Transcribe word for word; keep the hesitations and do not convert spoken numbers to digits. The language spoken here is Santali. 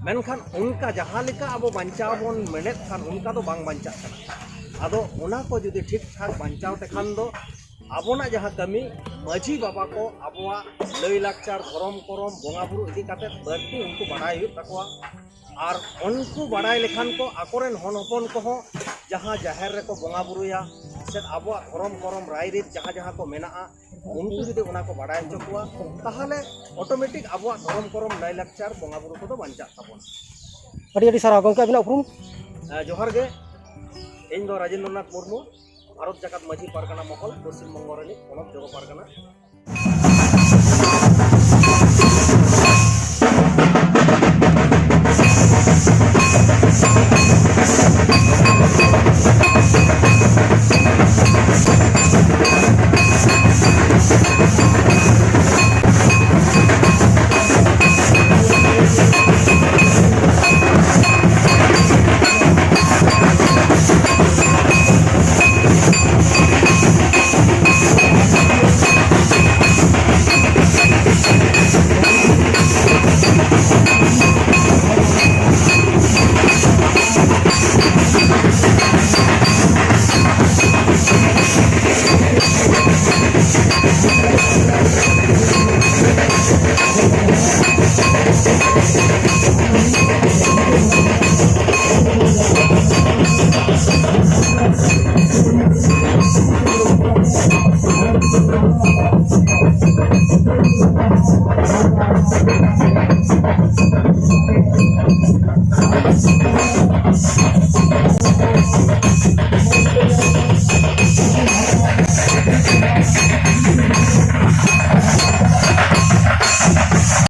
ᱢᱮᱱᱠᱷᱟᱱ ᱚᱱᱠᱟ ᱡᱟᱦᱟᱸ ᱞᱮᱠᱟ ᱟᱵᱚ ᱵᱟᱧᱪᱟᱣ ᱵᱚᱱ ᱢᱮᱱᱮᱫ ᱠᱷᱟᱱ, ᱚᱱᱠᱟ ᱫᱚ ᱵᱟᱝ ᱵᱟᱧᱪᱟᱜ ᱠᱟᱱᱟ᱾ ᱟᱫᱚ ᱚᱱᱟ ᱠᱚ ᱡᱩᱫᱤ ᱴᱷᱤᱠ ᱴᱷᱟᱠ ᱵᱟᱧᱪᱟᱣ ᱛᱮᱠᱷᱟᱱ ᱫᱚ ᱟᱵᱚᱱᱟᱜ ᱡᱟᱦᱟᱸ ᱠᱟᱹᱢᱤ, ᱢᱟᱹᱡᱷᱤ ᱵᱟᱵᱟ ᱠᱚ ᱟᱵᱚᱣᱟᱜ ᱞᱟᱹᱭ ᱞᱟᱠᱪᱟᱨ, ᱫᱷᱚᱨᱚᱢ ᱠᱚᱨᱚᱢ, ᱵᱚᱸᱜᱟ ᱵᱩᱨᱩ ᱤᱫᱤ ᱠᱟᱛᱮ ᱵᱟᱹᱲᱛᱤ ᱩᱱᱠᱩ ᱵᱟᱲᱟᱭ ᱦᱩᱭᱩᱜ ᱛᱟᱠᱚᱣᱟ᱾ ᱟᱨ ᱩᱱᱠᱩ ᱵᱟᱲᱟᱭ ᱞᱮᱠᱷᱟᱱ ᱠᱚ ᱟᱠᱚᱨᱮᱱ ᱦᱚᱱ ᱦᱚᱯᱚᱱ ᱠᱚᱦᱚᱸ ᱡᱟᱦᱟᱸ ᱡᱟᱦᱮᱨ ᱨᱮᱠᱚ ᱵᱚᱸᱜᱟ ᱵᱩᱨᱩᱭᱟ, ᱥᱮ ᱟᱵᱚᱣᱟᱜ ᱫᱷᱚᱨᱚᱢ ᱠᱚᱨᱚᱢ ᱨᱟᱭᱨᱤᱛ ᱡᱟᱦᱟᱸ ᱡᱟᱦᱟᱸ ᱠᱚ ᱢᱮᱱᱟᱜᱼᱟ, ᱩᱱᱠᱩ ᱡᱩᱫᱤ ᱚᱱᱟ ᱠᱚ ᱵᱟᱲᱟᱭ ᱦᱚᱪᱚ ᱠᱚᱣᱟ, ᱛᱟᱦᱚᱞᱮ ᱚᱴᱳᱢᱮᱴᱤᱠ ᱟᱵᱚᱣᱟᱜ ᱫᱷᱚᱨᱚᱢ ᱠᱚᱨᱚᱢ ᱞᱟᱭᱞᱟᱠᱪᱟᱨ ᱵᱚᱸᱜᱟ ᱵᱩᱨᱩ ᱠᱚᱫᱚ ᱵᱟᱧᱪᱟᱜ ᱛᱟᱵᱚᱱᱟ᱾ ᱟᱹᱰᱤ ᱟᱹᱰᱤ ᱥᱟᱨᱦᱟᱣ ᱜᱚᱢᱠᱮ, ᱟᱹᱵᱤᱱᱟᱜ ᱩᱯᱨᱩᱢ? ᱦᱮᱸ, ᱡᱚᱦᱟᱨ ᱜᱮ᱾ ᱤᱧ ᱫᱚ ᱨᱟᱡᱮᱱᱫᱨᱚᱱᱟᱛᱷ ᱢᱩᱨᱢᱩ, ᱵᱷᱟᱨᱚᱛ ᱡᱟᱠᱟᱛ ᱢᱟᱹᱡᱷᱤ ᱯᱟᱨᱜᱟᱱᱟ ᱢᱚᱦᱚᱞ, ᱯᱚᱥᱪᱤᱢ ᱵᱚᱝᱜᱚ ᱨᱤᱱᱤᱡ ᱯᱚᱱᱚᱛ ᱡᱚᱜᱚ ᱯᱟᱨᱜᱟᱱᱟ᱾